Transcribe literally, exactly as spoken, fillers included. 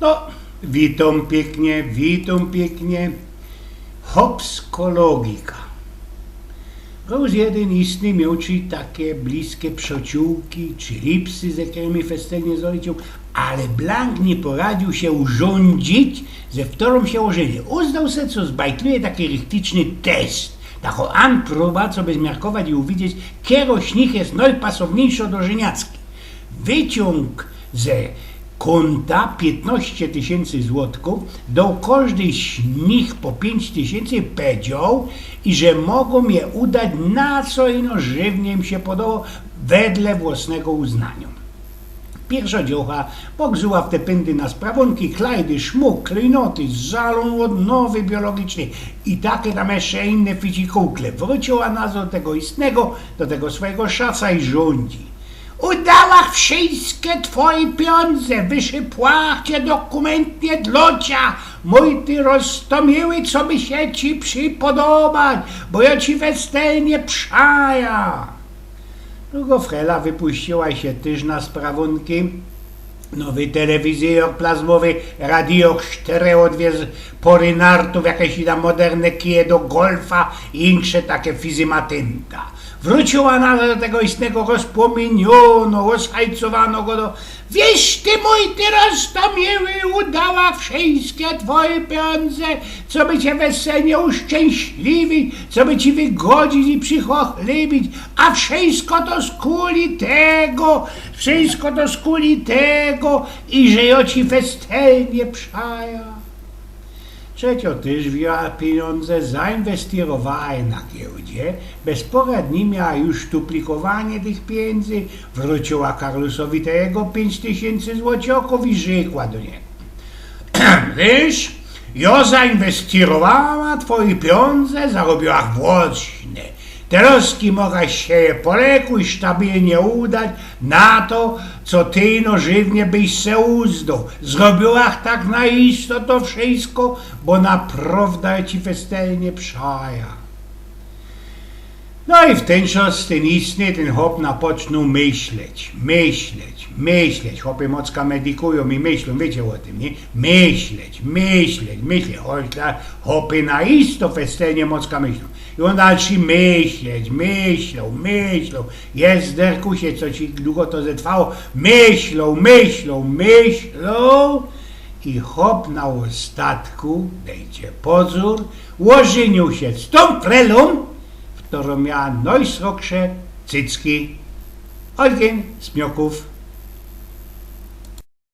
No, witōm piyknie, witōm piyknie. Chopsko logika. Rōz jedyn istny mioł ci take bliske przociōłki, czy ripsy, ze kerymi festelnie zoleciōł, ale blank niy poradziōł sie urziōndzić, ze wtorōm sie ôżynie. Uznoł se, co zbajtluje taki richtyczny test. Tako anproba, co by zmiarkować i uwidzieć, kero z nich je nojpasowniyjszo do żyniacki. Wyciōng ze kōnta piytnŏście tysiyncy złotōw, doł kożdyj z nich po piyńć tysiyncy, pedzioł, iże mogōm je udać, na co ino żywnie im sie podobo, wedle włosnego uznaniŏ. Piyrszŏ dziołcha pogzuła w te pyndy na sprawōnki, klajdy, szmuk, klejnoty, zalōn ôd nowy biologiczny i take tam jeszcze inne ficikukle. Wrōciyła nazŏd do tego istnego, do tego swojigo szaca i żōndzi: „Udałach wszyjske twoje pijōndze, wyszepłach sie dokōmyntnie dlŏ cia, mōj ty roztōmiyły, co by sie ci przipodobać, bo jŏ ci festelnie przaja”. Drugo frela wypuściła sie tyż na sprawōnki. Nowy telewizyjŏr plazmowy, radijŏr sztereło, dwie z-, pory nartōw, jakeś tam moderne kije do golfa i insze take fizymatynta. Wrōciyła nazŏd do tego istnego rozpłōmiyniōnŏ, rozhajcowano go do: „Wiysz ty, mōj ty roztōmiyły, udałach wszyjske twoje pijōndze, co by cie festelnie uszczynśliwić, co by ci wygodzić i przychochlybić, a wszyjsko to skuli tego, wszyjsko to skuli tego, iże jŏ ci festelnie przaja”. Trzeciŏ tyż wziyna pijōndze, zainwestiyrowa je na giełdzie, bez porōb ni miała już duplikowanie tych piyńdzy, wrōciyła Karlusowi te jego piyńć tysiyncy złociŏkōw i rzekła do niego: „Wiysz, jŏ zainwestiyrowa twoje pijōndze, zarobiyła włosne. Terŏzki mogaś sie je polekuć, stabilnie udać na to, co ty ino żywnie byś se uzdoł. Zrobiłach tak na isto to wszyjsko, bo naprŏwdã ci festelnie przaja”. No i w tyn czas tyn istny, tyn chop napocznōł myśleć, myśleć, myśleć. Chopy mocka medikujōm i myślōm, wiycie ô tym, niy? Myśleć, myśleć, myśleć. Chopy na isto festelnie mocka myślōm. I ôn dalszy myśleć, myśloł, myśloł. Jezu, derkusie, co ci dugo to zetrwało. Myśloł, myśloł, myśloł. I chop na ôstatku, dejcie pozōr, ôżyniōł sie z tōm frelōm, ktora miała nojsrogsze cycki. Eugen z Pniokōw.